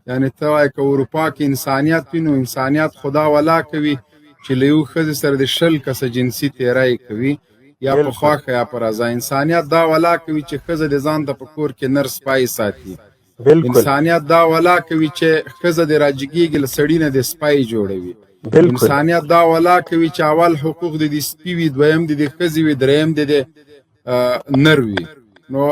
یعنی ته وایې که اروپا کې انسانیت وي نو انسانیت خدا ولا کوي چې له یو ښځې سره د 20 کسه جنسي تیری کوي، یا په خوښه یا په رضا. انسانیت دا ولا کوي چې ښځه د ځان ته په کور کې نر سپی ساتي. انسانیت دا ولا کوي چې ښځه د راجګېږي له سړي نه د سپی جوړوي. انسانیت دا ولا کوي چې اول حقوق د دې سپي وي، دویم د دې ښځې وي، دریم د دې نر وي. نو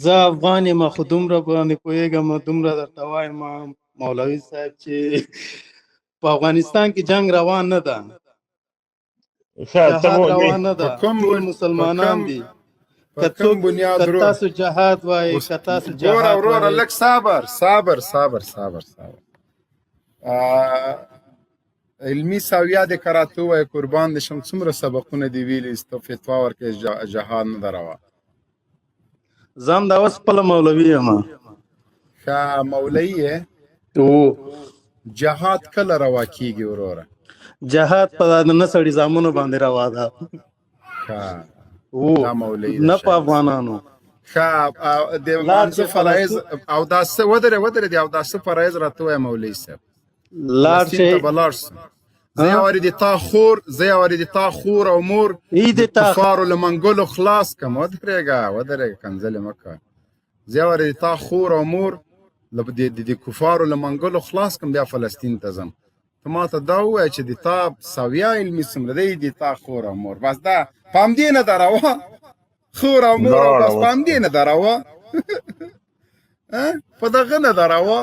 زه افغان یم، خو دومره باندې پوهېږم، دومره درته وایم مولوي صاحب چې په افغانستان کې جنگ روان نه ده، جهاد روان نه ده، ټول مسلمانان دي. که څوک بنیاد که تاسو جهاد وای، که تاسو جهاد وروره لک صبر صبر صبر صبر صبر. علمي سویه د کراتو وای، قربان دې شم، څومره سبقونه دی ویلي ته فتوا ورکې جهاد نه ده روا. زم دا اوس خپله مولوي یم. ښه مولوي یې؟ جهاد کله روا کیږي وروره؟ جهاد په نه سړي زامنو باندې روا ده. ښه دا مولوي نه په افغانانو. ښه د مانځه فرایض او دا څه ودرې ودرې دی، او دا څه فرایض راته وایه مولوي صاحب. لاړ شئ ته به لاړ شم. زه یوارې د تا خور، زه یوارې د تا خور او مور د کفارو له منګولو خلاص کم. ودرېږه ودرېږه، کنځلې مه کوه. زه یوارې د تا خور او مور د کفارو له منګولو خلاص کم، بیا فلسطین ته ځم. ته ما ته دا ووایه چې د تا سویه علمي څومره دی، د تا خور او مور بس دا په همدې نه ده روا. خور او مور او بس په همدې نه ده روا، په دغه نه ده روا.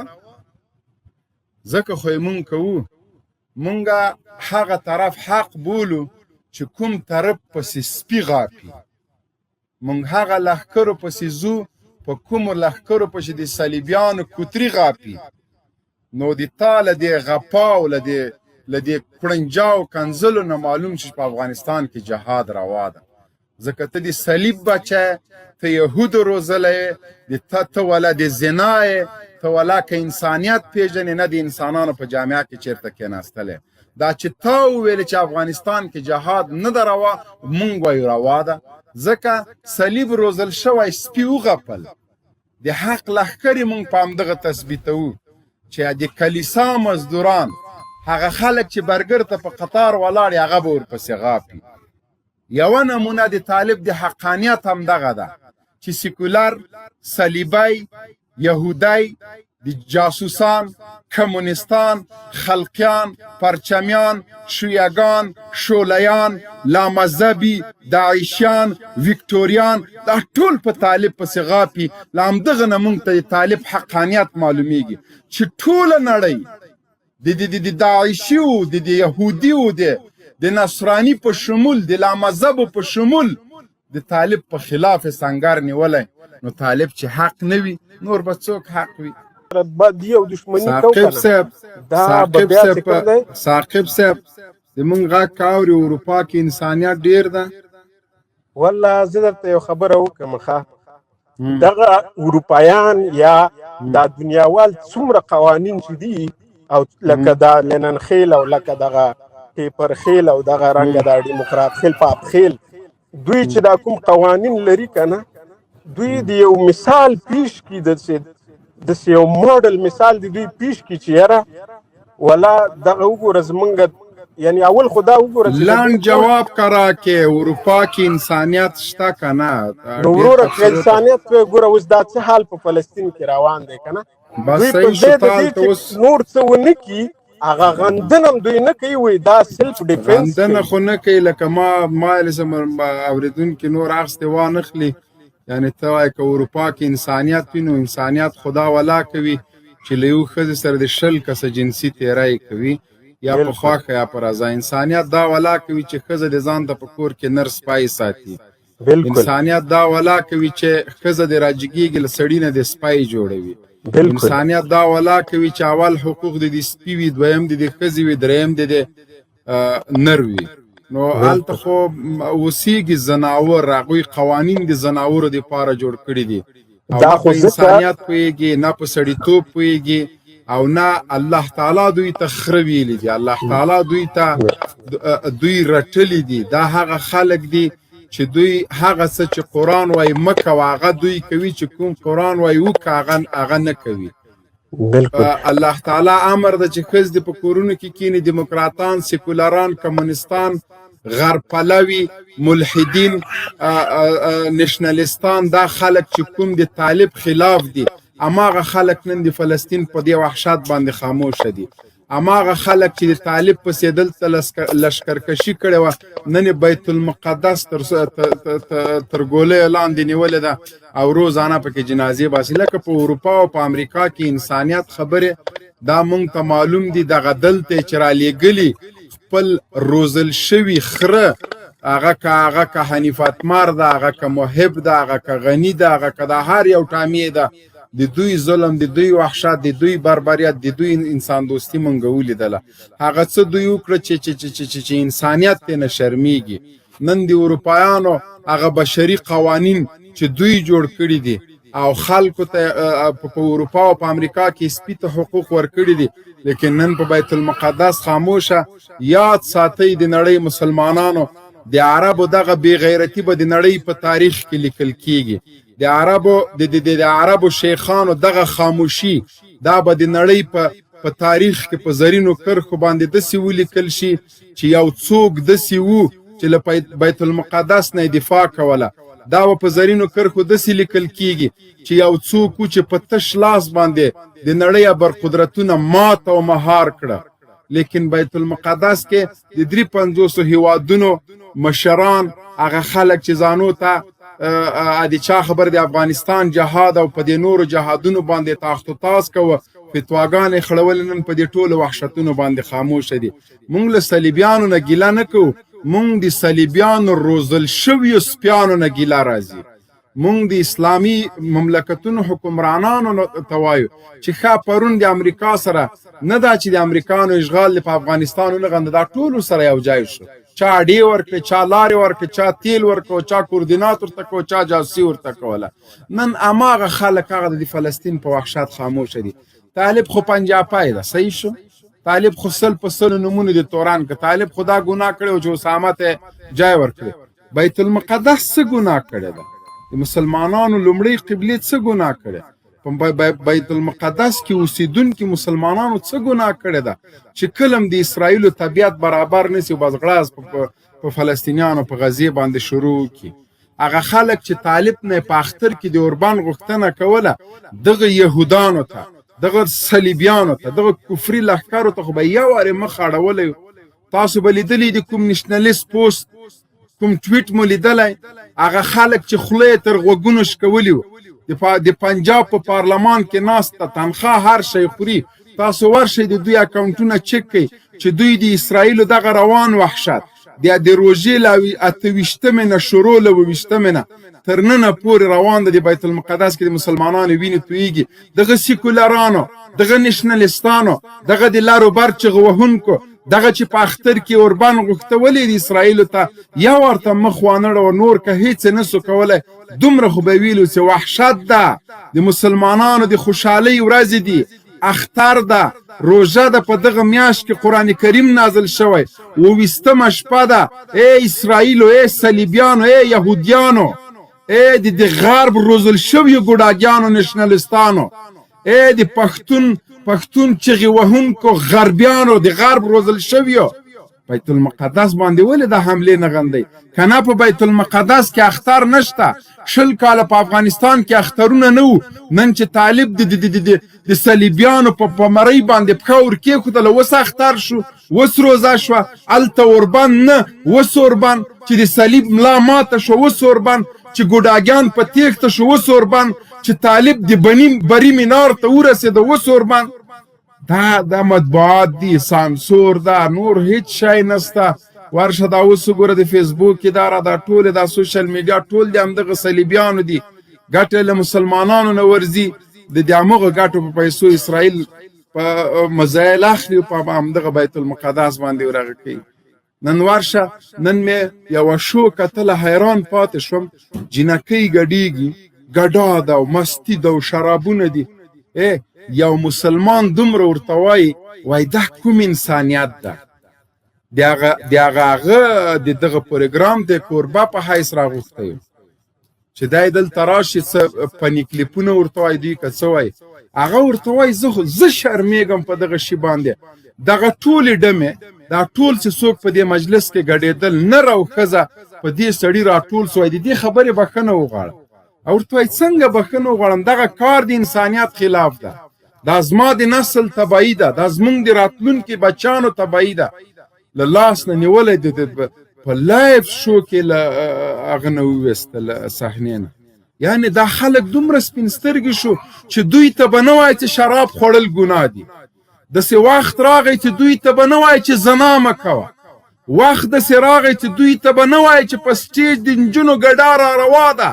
ځکه خو یې مونږ کوو، مونږه هغه طرف حق بولو چې کوم طرف پسې سپي غاپي. مونږ هغه لښکرو پسې ځو په کومو لښکرو پسې د صلیبیانو کوتري غاپي. نو د تا له دې غپاو له دې کړنجاو کنځلو نه معلوم چې په افغانستان کې جهاد روا ده. ځکه ته د صلیب بچی، ته یهودو روزلی، د ته ولا د زنا یې، ته ولا که انسانیت پیژنې نه د انسانانو په جامعه کې چېرته کېناستلی. دا چې تا وویل چې افغانستان کې جهاد نه ده روا، مونږ وایو روا ده، ځکه صلیب روزل شوی سپي وغپل. د حق لښکرې مونږ په همدغه تثبیتوو چې د کلیسا مزدوران هغه خلک چې برګر ته په قطار ولاړ هغه به ورپسې غاپي. یوه نمونه د طالب د حقانیت هم دغه ده چې سیکولر، صلیبی، یهودی، د جاسوسان، کمونستان، خلقیان، پرچمیان، شیعهګان، شولیان، لامذهبي، داعشیان، ویکټوریان، دا ټول په طالب پسې غاپي. له همدغه نه مونږ ته د طالب حقانیت معلومیږي چې ټوله نړۍ د د د داعشیو، د د یهودیو، د د نصراني په شمول، د لامذهبو په شمول د طالب په خلاف سنګر نیولی. نو طالب چې حق نه وي نور به څوک حق وي؟ بدی او دښمني کو ثاقب صاحب، دا ثاقب صاحب، ثاقب صاحب د مونږ غږ کاوري. اروپا کې انسانیت ډیر ده. والله زه درته یو خبره وکم. ښه دغه اروپایان یا دا دنیاوال څومره قوانین چې دي، او لکه دا لنن خیل او لکه دغه ټیپر خیل او دغه رنګ دا دیموکرات خیل، پاپ خیل، دوی چې دا کوم قوانین لري کنه، دوی د یو مثال پیش کی، د یو ماډل مثال دی دوی پیش کی چې یاره ولا دغه وګوره زمونږ، یعنی اول خدا وګوره چې لنډ جواب کرا کې اروپا کې انسانیت شته کنه؟ نو وروره که انسانیت ګوره اوس دا څه حال په فلسطین کې روان دی کنه، بس دوی صحیح په ځای د شو. دې ته اوس چې نور څه ونه کړي هغه غندنه هم دوی نه کوي، وایي دا سلف ډیفنس غندنه خو نه کوي. لکه ما ما لزم اوریدونکي نور اخستې وانخلي. یعنی ته وایې که اروپا کې انسانیت وي نو انسانیت خدا ولا کوي چې له یو ښځې سره د 20 کسه جنسي تیری کوي، یا په خوښه یا په رضا. انسانیت دا ولا کوي چې ښځه د ځان ته په کور کې نر سپی ساتي. انسانیت دا ولا کوي چې ښځه د راجګېږي له سړي نه د سپی جوړوي. انسانیت دا ولا کوي چې اول حقوق د دې سپي وي، دویم د دې ښځې وي، دریم د دې نر وي. نو هلته خو اوسېږي ځناور، هغوی قوانین د ځناورو دپاره جوړ کړي دي. او دا نه خو په انسانیت پوهېږي، نه په سړیتوب پوهېږي. او نه الله تعالی دوی ته خره ویلي دي. الله تعالی دوی ته دوی رټلي دي. دا هغه خلک دي چې دوی هغه څه چې قرآن وایي مه کوه هغه دوی کوي، چې کوم قرآن وایي وکړه هغه نه کوي. بالکل. الله تعالی امر ده چې ښځې دې په کورونو کې کینی. دیموکراتان، سیکولران، کمونستان، غرب پلوي، ملحدین، نشنلیستان، دا خلک چې کوم د طالب خلاف دي، هماغه خلک نن د فلسطین په دې وحشت باندې خاموشه دي. هماغه خلک چې د طالب پسې دلته لشکرکشي کړې وه، نن یې بیت المقدس تر ګولیو لاندې نیولې ده او روزانه پکې جنازې باسي. لکه په اروپا او په امریکا کې انسانیت خبرې دا مونږ ته معلوم دي. دغه دلته چې رالیږلي خپل روزل شوي خره، هغه که حنیف اتمر ده، هغه که محب ده، هغه که غني ده، هغه که د هر یو ټامی ده، د دوی ظلم، د دوی وحشت، د دوی بربریت، د دوی انسان دوستی مونږ ولیدله. هغه څه دوی وکړه چې انسانیت ته نه شرمیږي. نن د اروپایانو هغه بشري قوانین چې دوی جوړ کړي دي او خلکو ته په اروپا او په امریکا کې سپي ته حقوق ورکړي دي، لیکن نن په بیت المقدس خاموشه. یاد ساتئ د نړۍ مسلمانانو، د عربو دغه بې غیرتي به د نړۍ په تاریخ کې لیکل کیږي. د عربو د عربو شیخانو دغه خاموشي دا به د نړۍ په تاریخ کې په زرینو کرښو باندې داسې ولیکل شي چې یو څوک داسې وو چې له بیت المقدس نه دفاع کوله. دا به په زرینو کرښو داسې لیکل کیږي چې یو څوک وو چې په تش لاس باندې د نړۍ ابرقدرتونه مات او مهار کړه. لیکن بیت المقدس کې د 53 هیوادونو مشران، هغه خلک چې ځانو ته د چا خبر د افغانستان جهاد او په دې نورو جهادونو باندې تاخت و تاز کوه، فتواګانې خړولې، نن په دې ټولو وحشتونو باندې خاموشه دي. مونږ له صلیبیانو نه ګیله نه کوو، مونږ د صلیبیانو روزل شویو سپیانو نه ګیله راځي. مونږ د اسلامي مملکتونو حکمرانانو ته وایو چې ښه پرون د امریکا سره نه دا چې د امریکانو اشغال په افغانستان نه غنده، دا ټولو سره یو ځای شو. چا اډې ورکړې، چا لارې ورکړې، چا تیل ورکړو، چا کوردینات ورته کو، چا جاسوسي ورته کوله. نن هماغه خلک هغه د فلسطین په وحشت خاموشه دي. طالب خو پنجاپای ده، صحیح شو. طالب خو 100% نمونه د توران که طالب خو دا ګناه کړې او چې اسامه ته جای ورکړي. بیت المقدس څه ګناه کړې ده؟ د مسلمانانو لومړۍ قبلې څه ګناه کړې؟ په بیت المقدس کې اوسیدونکي مسلمانانو څه ګناه کړې ده چې کلم د اسرائیلو طبیعت برابر نسی او بس غړاز په فلسطینیانو په غزې باندې شروع کی. هغه خلک چې طالب نه په اختر کې د اوربند غوښتنه کوله، دغه یهودانو ته، دغه صلیبیانو ته، دغه کفري لښکرو ته خو به یو وارې مخ اړولی. تاسو به لیدلی دي کوم نشنلیست پوسټ، کوم ټویټ مو لیدلی، هغه خلک چې خوله یې تر غوږونو شکولي وو، د پنجاب په پارلمان کې ناست ته تنخوا هر شی خوري. تاسو ورشئ د دوی اکاونټونه چک کړئ چې دوی د اسرائیلو دغه روان وحشت د روژې له 28مې نه شروع له 27مې نه تر ننه پورې روان ده. د بیت المقدس کې د مسلمانانو وینې تویږي. دغه سیکولرانو، دغه نشنلیستانو، دغه د لارو بر چغه وهونکو، دغه چې په اختر کې اوربند غوښته، ولې د اسرائیلو ته یو ورته مخ وانه ړوه؟ نور که هیڅ نه سو کولی دومره خو به ویلو چې وحشت ده، د مسلمانانو د خوشحالۍ ورځې دي، اختر ده، روژه ده، په دغه میاشت کې قرآن کریم نازل شوی، 27مه شپه ده. ای اسرائیلو، ای صلیبیانو، ای یهودیانو، ای د غرب روزل شویو ګوډاګیانو نشنلستانو، ای د پښتون چغې وهونکو غربیانو، د غرب روزل شویو، بیت المقدس باندې ولې د حملې نه غندئ؟ که نه په بیت المقدس کې اختر نشته. 20 کاله په افغانستان کې اخترونه نه وو. نن چې طالب د صلیبیانو په مرۍ باندې پښه ور کېښودله، اوس اختر شو، اوس روزه شوه. هلته اوربند نه، اوس اوربند. چې د صلیب ملا ماته شوه، اوس اوربند. چې ګوډاګیان په تېښته شو، اوس اوربند. چې طالب د بري منار ته ورسېده، اوس اوربند. دا مطبوعات دي، سانسور ده، نور هیڅ شی نسته. ورشه دا اوس وګوره د فیسبوک اداره، دا ټول دا سوشل میډیا ټول د همدغه صلیبیانو دي. ګټه له مسلمانانو نه ورځي، د همغه ګټو په پیسو اسرائیل په مزایل اخلي او په همدغه بیت المقدس باندې ورغه کوي. نن ورشه، نن مې یوه شو کتله، حیران پاتې شوم. جینکۍ ګډیږي، ګډا ده او مستي ده او شرابونه دي. ای یو مسلمان دومره ورته وایي، وای دا کوم انسانیت ده؟ د هغه د هغه هغه د دغه پروګرام د کوربه په حیث راغوښتی و چې دی دلته راشي، څه فني کلیپونه ورته وایي، دوی که څه وایي، هغه ورته وایي زه خو زه شرمېږم په دغه شي باندې. دغه ټولې ډمې، دا ټول چې څوک په دې مجلس کې ګډېدل، نر او ښځه په دې سړي راټول سو، د دې خبرې بښنه وغواړه. او ورته وایي څنګه بښنه وغواړم؟ دغه کار د انسانیت خلاف ده، دا زما د نسل تباهي ده، دا زمونږ د راتلونکي بچانو تباهي ده. له لاس نه نیولی د په live show کې له هغه نه وویسته، له صحنې نه. یعنې دا خلک دومره سپین سترګي شو چې دوی ته به نه وایي چې شراب خوړل ګناه دي. داسې وخت راغی چې دوی ته به نه وایي چې زنا مه کوه. وخت داسې راغی چې دوی ته به نه وایي چې په سټیج د نجونو ګډا را روا ده،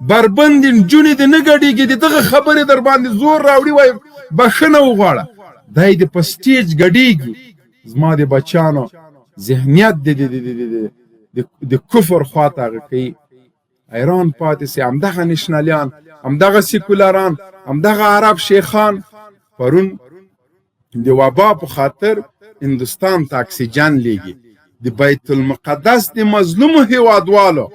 بربندې نجونې دې نه ګډېږي، د دغه خبرې در باندې زور راوړي، وایي بښنه وغواړه. دی دې په سټیج ګډېږي. زما د بچیانو ذهنیت د د کفر خواته هغه کوي. حیران پاتې سي همدغه نشنلیان، همدغه سیکولران، همدغه عرب شیخان پرون د وبا په خاطر هندوستان ته اکسیجن لیږي، د بیت المقدس د مظلومو هیوادوالو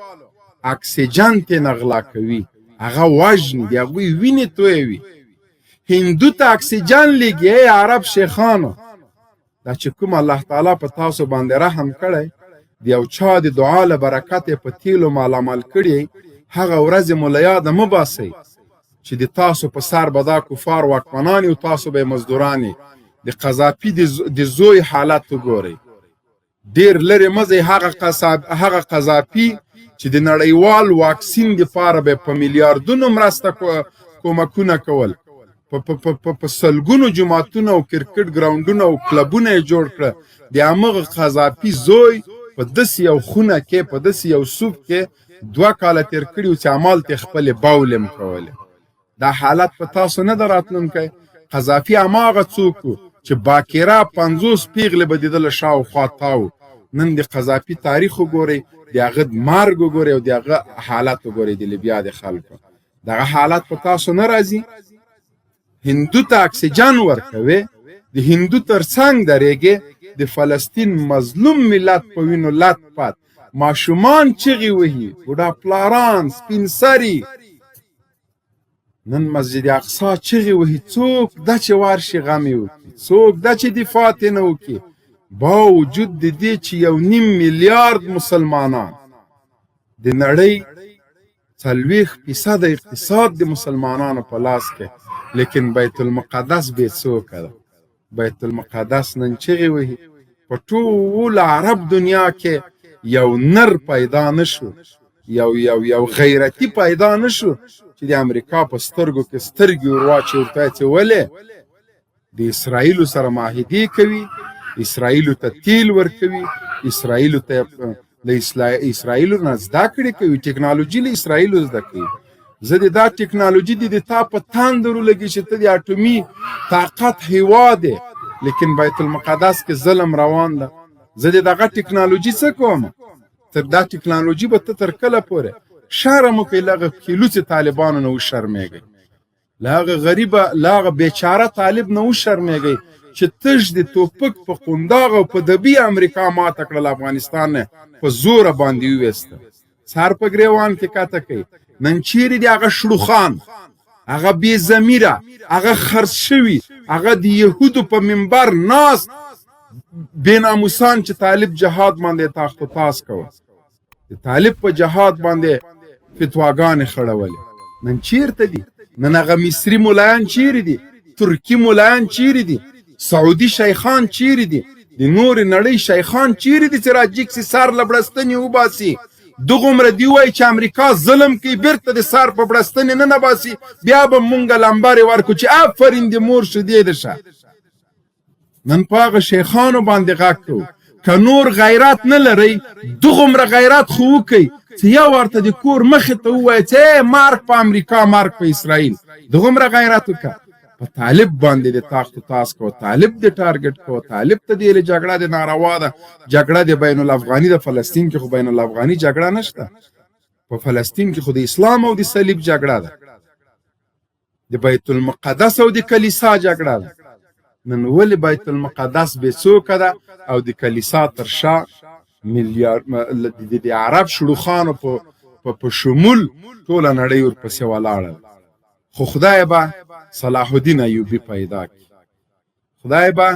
اکسیجن ترې نه غلا کوي، هغه وژني، د هغوی وینې تویوي، هندو ته اکسیجن لیږي. ای عرب شیخانو، دا چې کوم الله تعالی په تاسو باندې رحم کړی، د یو چا د دعا له برکت په تیلو مالامال کړی، هغه ورځې مو له یاده مه باسئ چې د تاسو په سر به دا کفار واکمنان او تاسو به مزدوران. د قذافي د زوی حالت وګورئ، ډیر لرې مه ځئ، هغه قذافي چې د نړیوال واکسین دپاره به په میلیاردونو مرسته کومکونه کول، په سلګونو جوماتونه او کرکټ ګراونډونه او کلبونه یې جوړ کړه، د همغه قذافي زوی په داسې یو خونه کې، په داسې یو سوپ کې 2 کاله تېر کړي وو چې همالته یې خپلې بولې هم کولې. دا حالت په تاسو نه ده راتلونکی. قذافي هماغه څوک و چې باکره 50 پیغلې به د ده له شاوخوا تاو. نن د قذافي تاریخ وګورئ، د هغه مرګ وګورئ او د هغه حالت وګورئ، د لیبیا د خلکو دغه حالت په تاسو نه راځي. هندو ته اکسیجن ورکوي، د هندو تر څنګ درېږي، د فلسطین مظلوم ملت په وینو لت پت، ماشومان چغې وهي، بوډا پلاران، سپین سري. نن مسجد اقصا چغې وهي، څوک دا چې ورشي غم یې وکړي، څوک دا چې دفاع ترې نه وکړي، باوجود د دې چې 1.5 میلیارد مسلمانان، د نړۍ 40% اقتصاد د مسلمانانو په لاس کې، لیکن بیت المقدس بې څوکه ده. بیت المقدس نن چغې وهي. په ټول عرب دنیا کې یو نر پیدا نشو، یو یو یو غیرتی پیدا نشو چې د امریکا په سترګو کې سترګې ور واچوي، ورته وایي چې ولې د اسرائیلو سره معاهدې کوي، اسرائیلو ته تیل ورکوي، اسرائیلو ته له اسرائیلو نه زده کړې کوي، ټکنالوژي له اسرائیلو زده کوي. زه دې دا ټکنالوژي دې د تا په تندر ولګي چې ته د اټومي طاقت هیواد یې، لیکن بیت المقدس کې ظلم روان ده. زه دې دغه ټکنالوژي څه کوم؟ تر دا ټکنالوژي به ته تر کله پورې شرم وکړې؟ له هغه کیلوڅې طالبانو نه وشرمېږئ، له هغه غریبه، له هغه بیچاره طالب نه وشرمېږئ چې تش د توپک په قنداغ او په دبي امریکا ماته کړل، افغانستان نه په زوره باندې وویسته، سر په ګریوان کې کته کوي. نن چیرې دی هغه شړوخان، هغه بې ضمیره، هغه خرڅ شوي، هغه د یهودو په منبر ناست بې ناموسان چې طالب جهاد باندې تاخت و تاز کوه، د طالب په جهاد باندې فتواګانې خړولې، نن چیرته دي؟ نن هغه مصري ملایان چیرې دي؟ ترکي ملایان چیرې دي؟ سعودي شیخان چیرې دي؟ د نورې نړۍ شیخان چیرې دي چې راجیګ سي سر له بړستنې وباسي؟ دغومره دی وایي چې امریکا ظلم کوي، بیرته د سر په بړستنې نه نباسي، بیا به مونږ لمبرې ورکړو چې آفرین دې مور شو دې ده شه. نن په هغه شیخانو باندې غږ کوو، که نور غیرت نه لرئ دغومره غیرت خو وکئ چې یو ورته د کور مخې ته ووایي چې مرګ په امریکا، مرګ په اسرائیل. دغومره غیرت وکړه. په طالب باندې د تاخت و تاز کوه، طالب دې ټارګټ کوه، طالب ته دې جګړه د ناروا ده، جګړه د بین الافغاني د فلسطین کې خو بین الافغاني جګړه نشته، په فلسطین کې خو د اسلام او د صلیب جګړه ده. د بیت المقدس او د کلیسا جګړه ده. نن ولې بیت المقدس بې څوکه ده او د کلیسا تر شا میلیارد د عرب شړوخانو په شمول ټوله نړۍ ورپسې ولاړه ده. خو خدای به صلاح الدین ایوبي پیدا کړي. خدای به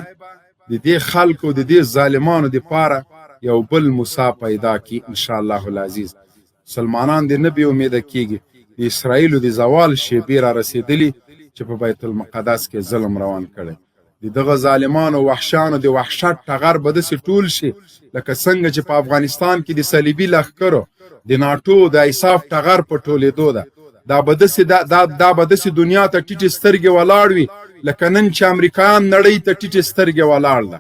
د دې خلکو د دې ظالمانو د پاره یو بل موسی پیدا کی ان شاء الله العزیز. مسلمانان دې نه بې امیده کیږي. د اسرائیلو د زوال شیبې را رسیدلي چې په بیت المقدس کې ظلم روان کړي. د دغه ظالمانو وحشانو د وحشت ټغر به داسې ټول شي لکه څنګه چې په افغانستان کې د صلیبي لښکرو د ناټو د ایساف ټغر په ټولېدو ده. دا به داسې دا, دا, دا به داسې دنیا ته ټیټې سترګې ولاړ وي لکه نن چې امریکایان نړۍ ته ټیټې سترګې ولاړ ده.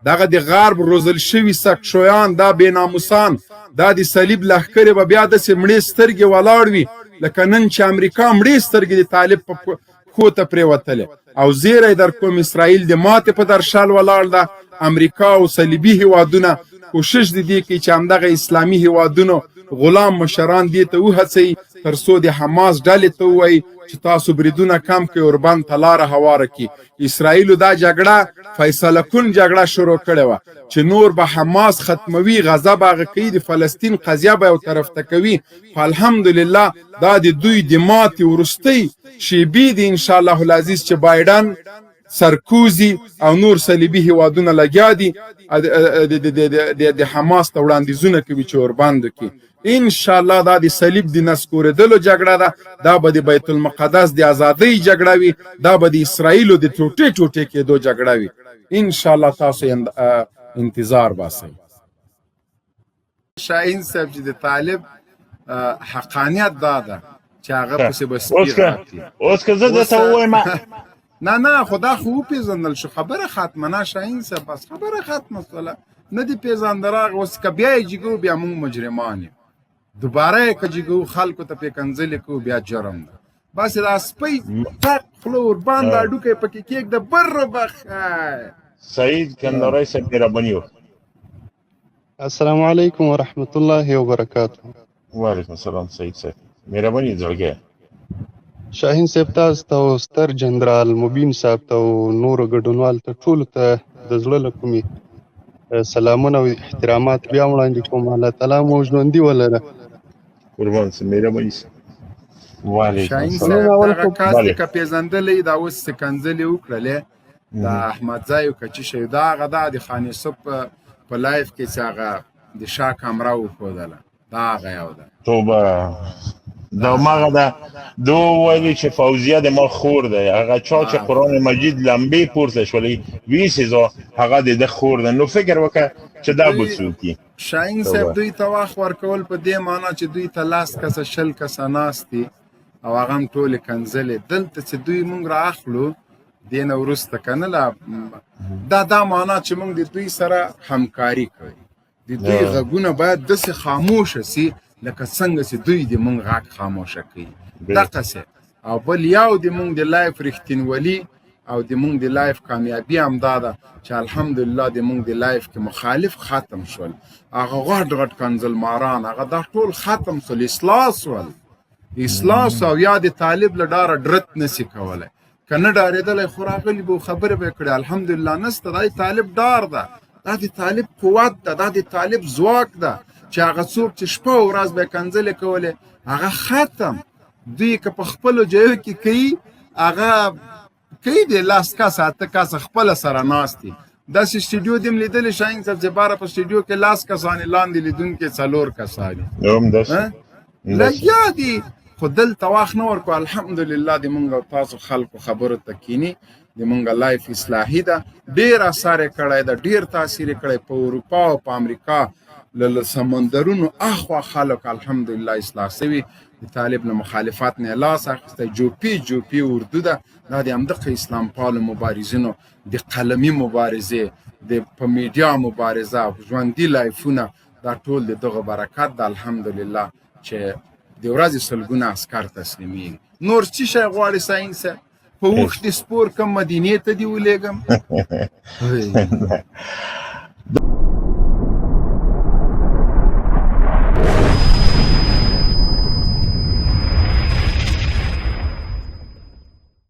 دغه د غرب روزل شوي سکشویان، دا بې ناموسان، دا د صلیب لښکرې به بیا داسې مړې سترګې ولاړ وي لکه نن چې امریکا مړې سترګې د طالب په پښو ته پرېوتلې. او زیری در کوم اسرائیل د ماتې په درشل ولاړ ده. امریکا او صلیبي هیوادونه کوشش د دې کوي چې همدغه اسلامي هیوادونو غلام مشران دې ته وهڅوي تر څو د حماس ډلې ته ووایي چې تاسو بریدونه کم کړئ، اوربند ته لاره هواره کړي. اسرائیلو دا جګړه فیصله کن جګړه شروع کړې وه چې نور به حماس ختموي، غزه به هغه کوي، د فلسطین قضیه به یو طرف ته کوي. خو الحمدلله دا د دوی د ماتې وروستۍ شیبې دي ان شاء الله العزیز چې بایډن، سرکوزي او نور صلیبي هیوادونه لګیا دي د حماس ته وړاندیزونه کوي چې اوربند وکړي. ان شاء الله دا د صلیب د نسکورېدلو جګړه ده، دا به د بیت المقدس د ازادۍ جګړه وي، دا به د اسرائیلو د ټوټې ټوټې کېدو جګړه وي. ان شاء الله تاسو انتظار باسئ. شاهین صاحب چې د طالب حقانیت دا ده چې هغه پسې به سپي غاپي. اوس که زه درته ووایم نه نه خدا خو وپېژندل شو، خبره ختمه. نه شاهین صاحب بس خبره ختمه سوله، نه دي پېژاند راغی. اوس که بیا یې جګو بیا موږ مجرمان یو، دوباره یې که جګو خلکو ته پې کنځلې کوو بیا جرم ده. بس دا سپی ټک خوله ورباندې هډوکی پکې کېږده بر بخیر. سعید کندهاري صاحب مهرباني وکړه. السلام علیکم ورحمت الله وبرکاته. وعلیکم السلام سعید صاحب، مهرباني زړګی. شاهین صاحب تاسو ته او ستر جنرال مبین صاحب ته او نورو ګډونوال ته ټولو ته د زړه له کومې سلامونه او احترامات بیا وړاندې کوم. الله تعالی مو ژوندي ولره. قربان سم، مهرباني سم. وعلیکم شاهین السلام. صاحب اول دغه خو کس بله. دې که پېژندلی دا اوس څه کنځلې وکړلې دا احمدزی که چې شی دا هغه دا د خان یوسف په لایف کې چې هغه د شا کمره وښودله دا هغه یو ده. توبه دا ماغه ده دو ویلي چې فوزیه د ما خور ده، هغه چا چې قرآن مجید لمبې پورته شولې وی سزا هغه د ده خور ده. نو فکر وکړه چې دا به څوک دي. شاهین صاحب دوی ته وخت ورکول په دې معنا چې دوی ته 10 کسه 20 کسه ناست دي او هغه هم ټولې کنځلې. دلته چې دوی مونږ را اخلو دې نه وروسته که نه دا دا معنا چې مونږ د دوی سره همکاري کوي، د دوی غږونه باید داسې خاموشه سي لکه څنګه چې دوی د مونږ غږ خاموشه کوي دقسې. او بل یو د مونږ د لایف رښتینولي او د مونږ د لایف کامیابي هم دا ده چې الحمدلله د مونږ د لایف کې مخالف ختم شول، هغه غټ غټ کنځل ماران هغه دا ټول ختم شول، اصلاح شول، اصلاح او یا د طالب له ډاره ډرت نسی کولی. که نه ډارېدلی خو راغلي به خبرې به یې کړې. الحمدلله نسته، دا د طالب ډار ده، دا د طالب قوت ده، دا د طالب ځواک ده چې هغه څوک چې شپه او ورځ به یې کنځلې کولې هغه ختم. دوی که په خپلو جایو کې کوي هغه کوي دی 10 کسه 8 کسه خپله سره ناست دي. داسې سټډیو دې هم لیدلې شاهین صاحب چې باره په سټډیو کې 10 کسان لاندې لیدونکي 4 کسان لګیا دي. خو دلته وخت نه ورکو. الحمدلله د مونږ او تاسو خلکو خبرو ته کینی، د مونږ لایف اصلاحي ده، ډیر اثر یې کړی ده، ډیر تاثیر یې کړی په اروپا او په امریکا له سمندرونو اخوا خلک الحمدلله اصلاح سوي، د طالب له مخالفت نه لاس اخیستی، جوپی جوپی اردو ده. دا د همدغه اسلام پالو مبارزینو د قلمي مبارزې، د په میډیا مبارزه، ژوندي لایفونه، دا ټول د دغه برکت ده الحمدلله چې د ورځې سلګونه عسکر تسلیمیږي. نور څه شی غواړي ساین صاحب؟ په اوښ دې سپور کم مدینې ته دې ولېږم.